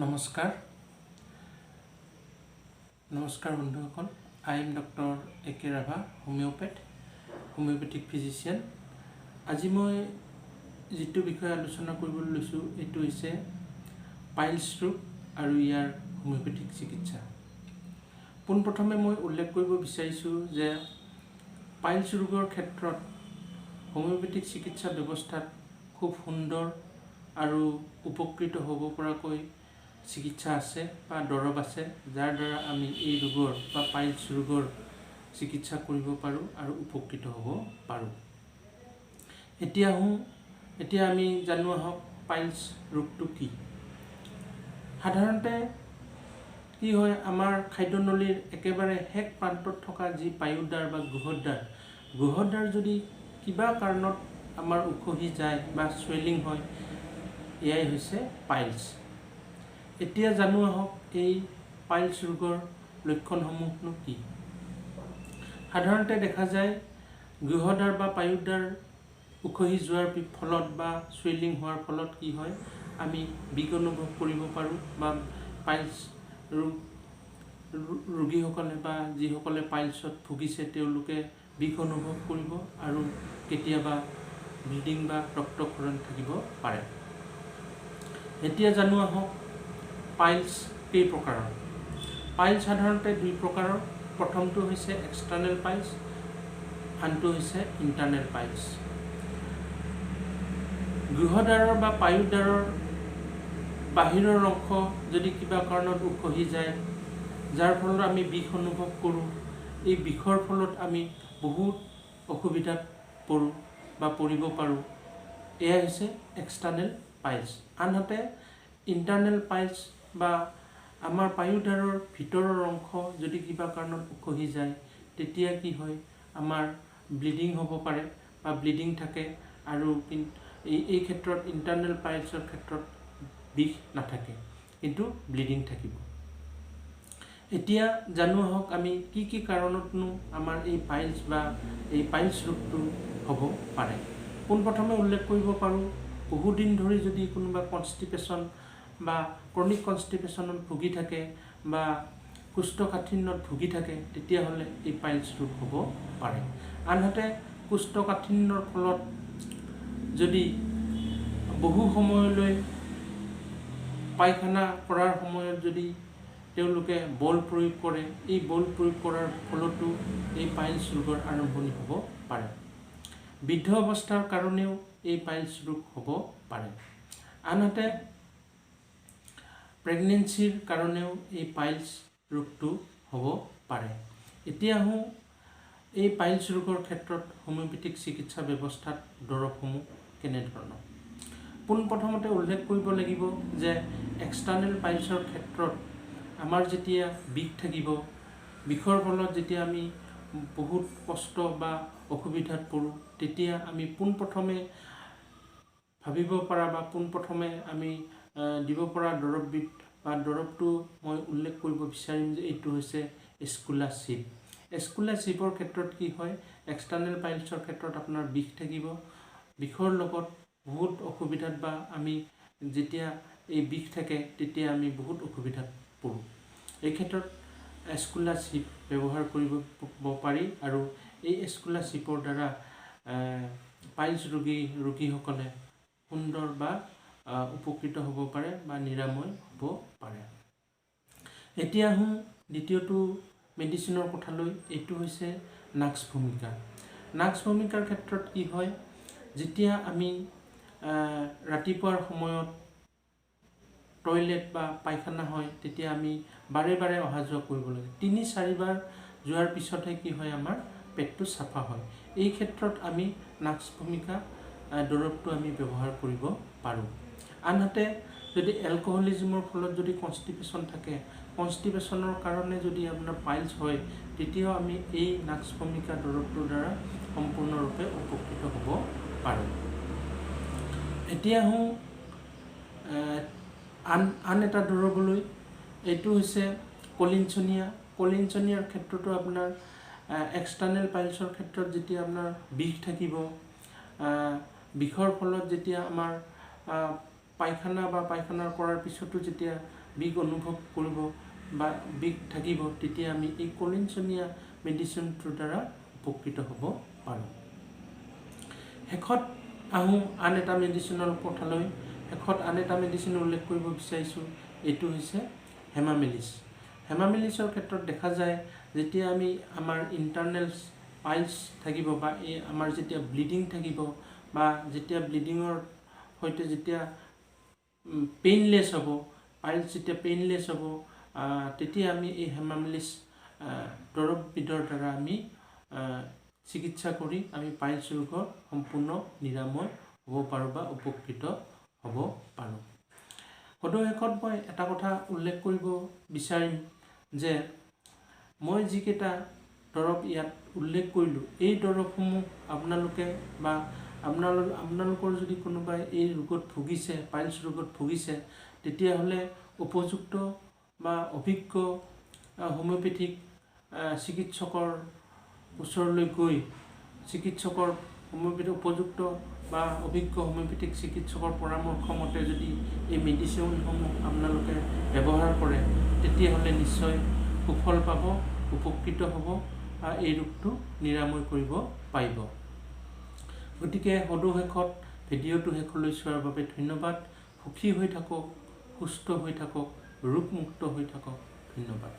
নমস্কাৰ, নমস্কাৰ বন্ধুসকল। I am Doctor A K Rabha, homeopath, homeopathic physician. আজি মই যিটো বিষয়ে আলোচনা কৰিবলৈ লৈছোঁ, এইটো হৈছে পাইলছ ৰোগ আৰু ইয়াৰ হোমিঅ'পেথিক চিকিৎসা। পোনপ্ৰথমে মই উল্লেখ কৰিব বিচাৰিছোঁ যে পাইলছ ৰোগৰ ক্ষেত্ৰত হোমিঅ'পেথিক চিকিৎসা ব্যৱস্থাত খুব সুন্দৰ আৰু উপকৃত হ'ব পৰাকৈ চিকিৎসা আছে বা দৰৱ আছে, যাৰ দ্বাৰা আমি এই ৰোগৰ বা পাইলছ ৰোগৰ চিকিৎসা কৰিব পাৰোঁ আৰু উপকৃত হ'ব পাৰোঁ। এতিয়া আহোঁ, এতিয়া আমি জানো আহক পাইলছ ৰোগটো কি। সাধাৰণতে কি হয়, আমাৰ খাদ্যনলীৰ একেবাৰে শেষ প্ৰান্তত থকা যি পায়ুদ্বাৰ বা গুহদ্বাৰ, গুহদ্বাৰ যদি কিবা কাৰণত আমাৰ উখহি যায় বা চুৱেলিং হয়, এয়াই হৈছে পাইলছ। এতিয়া জানো আহক এই পাইলছ ৰোগৰ লক্ষণসমূহনো কি। সাধাৰণতে দেখা যায়, গৃহদ্বাৰ বা পায়ুদ্বাৰ উখহি যোৱাৰ ফলত বা চুৱেলিং হোৱাৰ ফলত কি হয়, আমি বিষ অনুভৱ কৰিব পাৰোঁ বা পাইলছ ৰোগ ৰোগীসকলে বা যিসকলে পাইলছত ভুগিছে, তেওঁলোকে বিষ অনুভৱ কৰিব আৰু কেতিয়াবা ব্লিডিং বা ৰক্তক্ষৰণ থাকিব পাৰে। এতিয়া জানো আহক পাইলছ কেই প্ৰকাৰৰ। পাইলছ সাধাৰণতে দুই প্ৰকাৰৰ। প্ৰথমটো হৈছে এক্সটাৰ্নেল পাইলছ, আনটো হৈছে ইণ্টাৰনেল পাইলছ। গৃহদ্বাৰৰ বা পায়ুদ্বাৰৰ বাহিৰৰ অংশ যদি কিবা কাৰণত উখহি যায়, যাৰ ফলত আমি বিষ অনুভৱ কৰোঁ, এই বিষৰ ফলত আমি বহুত অসুবিধাত পৰোঁ বা পৰিব পাৰোঁ, এয়া হৈছে এক্সটাৰ্নেল পাইলছ। আনহাতে ইণ্টাৰনেল পাইলছ বা আমাৰ পায়ুদ্বাৰৰ ভিতৰৰ অংশ যদি কিবা কাৰণত উখহি যায়, তেতিয়া কি হয়, আমাৰ ব্লিডিং হ'ব পাৰে বা ব্লিডিং থাকে আৰু এই ক্ষেত্ৰত, ইণ্টাৰনেল পাইলছৰ ক্ষেত্ৰত বিষ নাথাকে, কিন্তু ব্লিডিং থাকিব। এতিয়া জানো আহক আমি কি কি কাৰণতনো আমাৰ এই পাইলছ বা এই পাইলছ ৰোগটো হ'ব পাৰে। পোনপ্ৰথমে উল্লেখ কৰিব পাৰোঁ, বহুদিন ধৰি যদি কোনোবা কনষ্টিপেশ্যন বা ক্ৰনিক কনষ্টিপেশ্যনত ভুগি থাকে বা কোষ্ঠকাঠিন্যত ভুগি থাকে, তেতিয়াহ'লে এই পাইলছ ৰোগ হ'ব পাৰে। আনহাতে কোষ্ঠকাঠিন্যৰ ফলত যদি বহু সময়লৈ পায়খানা কৰাৰ সময়ত যদি তেওঁলোকে বল প্ৰয়োগ কৰে, এই বল প্ৰয়োগ কৰাৰ ফলতো এই পাইলছ ৰোগৰ আৰম্ভণি হ'ব পাৰে। বৃদ্ধ অৱস্থাৰ কাৰণেও এই পাইলছ ৰোগ হ'ব পাৰে। আনহাতে প্ৰেগনেঞ্চিৰ কাৰণেও এই পাইলছ ৰোগটো হ'ব পাৰে। এতিয়া আহোঁ এই পাইলছ ৰোগৰ ক্ষেত্ৰত হোমিঅ'পেথিক চিকিৎসা ব্যৱস্থাত দৰৱসমূহ কেনেধৰণৰ। পোনপ্ৰথমতে উল্লেখ কৰিব লাগিব যে এক্সটাৰ্নেল পাইলছৰ ক্ষেত্ৰত আমাৰ যেতিয়া বিষ থাকিব, বিষৰ ফলত যেতিয়া আমি বহুত কষ্ট বা অসুবিধাত পৰোঁ, তেতিয়া আমি পোনপ্ৰথমে ভাবিব পৰা বা পোনপ্ৰথমে আমি দিব পৰা দৰৱবিধ বা দৰৱটো মই উল্লেখ কৰিব বিচাৰিম যে এইটো হৈছে এস্কুলাচিপ। এস্কুলাচিপৰ ক্ষেত্ৰত কি হয়, এক্সটাৰ্নেল পাইলছৰ ক্ষেত্ৰত আপোনাৰ বিষ থাকিব। বিষৰ লগত বহুত অসুবিধাত বা আমি যেতিয়া এই বিষ থাকে, তেতিয়া আমি বহুত অসুবিধাত পৰোঁ। এই ক্ষেত্ৰত এস্কুলাচিপ ব্যৱহাৰ কৰিব পাৰি আৰু এই এস্কুলাচিপৰ দ্বাৰা পাইলছ ৰোগীসকলে সুন্দৰ বা উপকৃত হ'ব পাৰে বা নিৰাময় হ'ব পাৰে। এতিয়া আহোঁ দ্বিতীয়টো মেডিচিনৰ কথালৈ। এইটো হৈছে নাক্স ভূমিকা। নাক্স ভূমিকাৰ ক্ষেত্ৰত কি হয়, যেতিয়া আমি ৰাতিপুৱাৰ সময়ত টয়লেট বা পায়খানা হয়, তেতিয়া আমি বাৰে বাৰে অহা যোৱা কৰিব লাগে। তিনি চাৰিবাৰ যোৱাৰ পিছতহে কি হয়, আমাৰ পেটটো চাফা হয়। এই ক্ষেত্ৰত আমি নাক্স ভূমিকা দৰৱটো আমি ব্যৱহাৰ কৰিব পাৰোঁ। আনহাতে যদি এলকহলিজিমৰ ফলত যদি কনষ্টিপেশ্যন থাকে, কনষ্টিপেশ্যনৰ কাৰণে যদি আপোনাৰ পাইলছ হয়, তেতিয়াও আমি এই নাক্স ভূমিকা দৰৱটোৰ দ্বাৰা সম্পূৰ্ণৰূপে উপকৃত হ'ব পাৰোঁ। এতিয়া আহোঁ আন আন এটা দৰৱলৈ। এইটো হৈছে কলিনচনিয়া। কলিনচনিয়াৰ ক্ষেত্ৰতো আপোনাৰ এক্সটাৰ্নেল পাইলছৰ ক্ষেত্ৰত যেতিয়া আপোনাৰ বিষ থাকিব, বিষৰ ফলত যেতিয়া আমাৰ পায়খানা বা পায়খানা কৰাৰ পিছতো যেতিয়া বিষ অনুভৱ কৰিব বা বিষ থাকিব, তেতিয়া আমি এই কলিনচনিয়া মেডিচিনটোৰ দ্বাৰা উপকৃত হ'ব পাৰোঁ। শেষত আহোঁ আন এটা মেডিচিনৰ কথালৈ। শেষত আন এটা মেডিচিন উল্লেখ কৰিব বিচাৰিছোঁ, এইটো হৈছে হেমামেলিছ। হেমামেলিছৰ ক্ষেত্ৰত দেখা যায় যেতিয়া আমি আমাৰ ইণ্টাৰনেল পাইলছ থাকিব বা এই আমাৰ যেতিয়া ব্লিডিং থাকিব বা যেতিয়া ব্লিডিঙৰ সৈতে যেতিয়া পেইনলেছ হ'ব, পাইলছ যেতিয়া পেইনলেছ হ'ব, তেতিয়া আমি এই হেমামেলিছ দৰৱবিধৰ দ্বাৰা আমি চিকিৎসা কৰি আমি পাইলছ ৰোগৰ সম্পূৰ্ণ নিৰাময় হ'ব পাৰোঁ বা উপকৃত হ'ব পাৰোঁ। সদৌ শেষত মই এটা কথা উল্লেখ কৰিব বিচাৰিম যে মই যিকেইটা দৰৱ ইয়াত উল্লেখ কৰিলোঁ, এই দৰৱসমূহ আপোনালোকে বা আপোনালোকৰ যদি কোনোবাই এই ৰোগত ভুগিছে, পাইলছ ৰোগত ভুগিছে, তেতিয়াহ'লে উপযুক্ত বা অভিজ্ঞ হোমিঅ'পেথিক চিকিৎসকৰ ওচৰলৈ গৈ চিকিৎসকৰ হোমিঅ'পেথিক উপযুক্ত বা অভিজ্ঞ হোমিঅ'পেথিক চিকিৎসকৰ পৰামৰ্শ মতে যদি এই মেডিচিনসমূহ আপোনালোকে ব্যৱহাৰ কৰে, তেতিয়াহ'লে নিশ্চয় সুফল পাব, উপকৃত হ'ব, এই ৰোগটো নিৰাময় কৰিব পাৰিব। গতিকে সদৌ শেষত ভিডিঅ'টো শেষলৈ চোৱাৰ বাবে ধন্যবাদ। সুখী হৈ থাকক, সুস্থ হৈ থাকক, ৰোগমুক্ত হৈ থাকক। ধন্যবাদ।